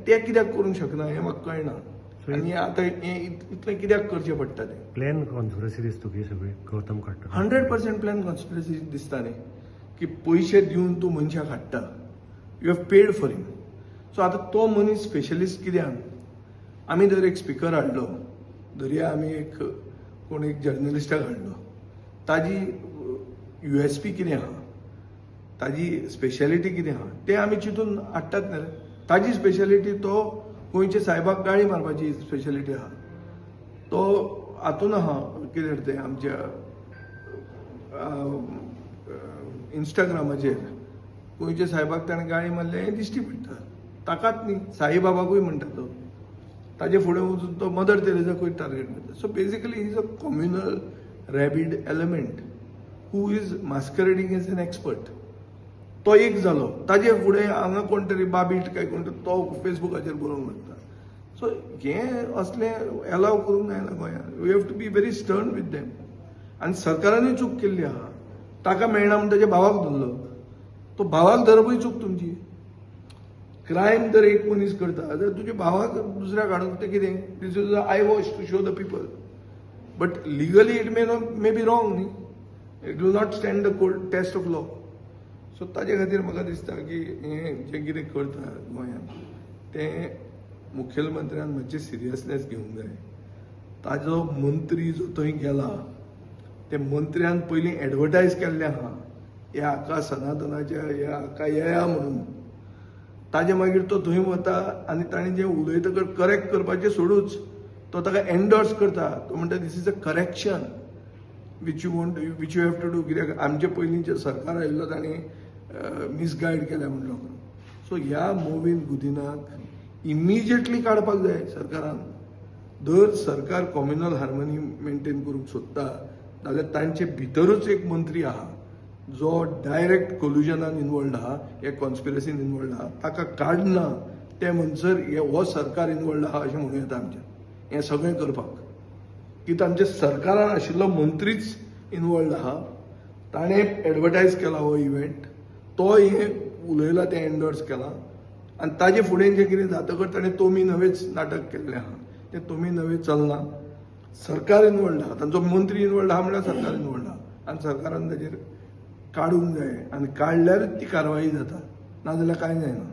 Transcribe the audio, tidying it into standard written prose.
ते कित्याक करूंक शकना हें म्हाका कळना. आनी आतां हें इतलें कित्याक करचें पडटा तें? प्लॅन कॉन्स्पिरसी दिसता तुका ही सगळी गौतम काडटा? 100% प्लॅन कॉन्स्पिरसी दिसता न्ही, की पयशे दिवन तूं मनशाक हाडटा, you have paid for him. So आतां तो मनीस स्पेशलिस्ट कित्याक? आमी जर एक स्पिकर हाडलो, धरया आमी एक कोण एक जर्नलिस्टाक हाडलो, ताजी यूएसपी कितें आहा, ताजी स्पेशलिटी कितें आहा, तें आमी चिंतून हाडटात न्ही रे. ताजी स्पेशलिटी तो गोंयच्या सायबाक गाळी मारपाची स्पेशलिटी आहा. तो हातून आहा, कितें तें, आमच्या इंस्टाग्रामाचेर गोंयच्या सायबाक ताणें गाळी मारल्या हें दिश्टी पडटा. ताकाच न्ही, साईबाबाकूय म्हणटा तो. ताजे फुडें वचून तो मदर तेरेजाकूय टार्गेट करता. So basically is a communal rabid element who is masquerading as an expert. तो एक जालो. ताजे फुडें हांगा कोण तरी बाबीट काय कोण तरी तो फेसबुकाचेर बरोवंक लागता. सो हें असलें एलाव करूंक जायना गोंयांत. We have to be very stern with them. आनी सरकारानूय चूक केल्ली आहा. ताका मेळना म्हूण ताच्या भावाक धरलो. तो भावाक धरपूय चूक तुमची. क्रायम जर एक मनीस करता जाल्यार तुज्या भावाक दुसऱ्याक हाडून तें कितें? This is a eyewash to show the people, but legally it may not may be wrong न्ही. It will not stand the cold test of law. So ताजे खातीर म्हाका दिसता की हें जें कितें करता गोंयांत तें मुखेलमंत्र्यान मातशें सिरियसनेस घेवंक जाय. ताजो मंत्री जो थंय गेला, ते मंत्र्यान पयलीं एडवर्टायज केल्लें आहा, ह्या हाका सनातनाच्या ह्या हाका येया म्हणून. ताजे मागीर तो थंय वता आनी ताणें जें उलयतकर करेक्ट करपाचें सोडूच, तो ताका एन्डोर्स करता. तो म्हणटा, "This is a correction which you want, which you have to do," कित्याक आमचे पयलींचें सरकार आयिल्लो ताणें मिसगायड केल्या म्हूण लोकांक. सो ह्या मोविन गुदिनाक इमिजिएटली काडपाक जाय सरकारान. जर सरकार कॉम्युनल हार्मनी मेंटेन करूंक सोदता जाल्यार तांचे भितरूच एक मंत्री आहा जो डायरेक्ट कोल्युजनान इनवॉल्ड आहा, हे कॉन्स्पिरसीन इनवॉल्ड आहा. ताका काडना ते म्हणसर हे हो सरकार इनवॉल्ड आहा अशें म्हणूं येता आमच्यान हें सगळें करपाक, की तांच्या सरकारान आशिल्लो मंत्रीच इनवॉल्ड आहा. ताणें एडवर्टायज केला हो इव्हेंट, तो हें उलयला तें एन्डोर्स केलां आनी ताजे फुडें जें कितें जातकच ताणें तोमी नवेच नाटक केल्लें आहा. तें तोमी नवे चलना. सरकार इनवॉल्ड आहा, तांचो मंत्री इनवॉल्ड आहा म्हणल्यार सरकार इनवॉल्ड आहा आनी सरकारान ताजेर काडूंक जाय आनी काडल्यारच ती कारवाई जाता, नाजाल्यार कांय जायना.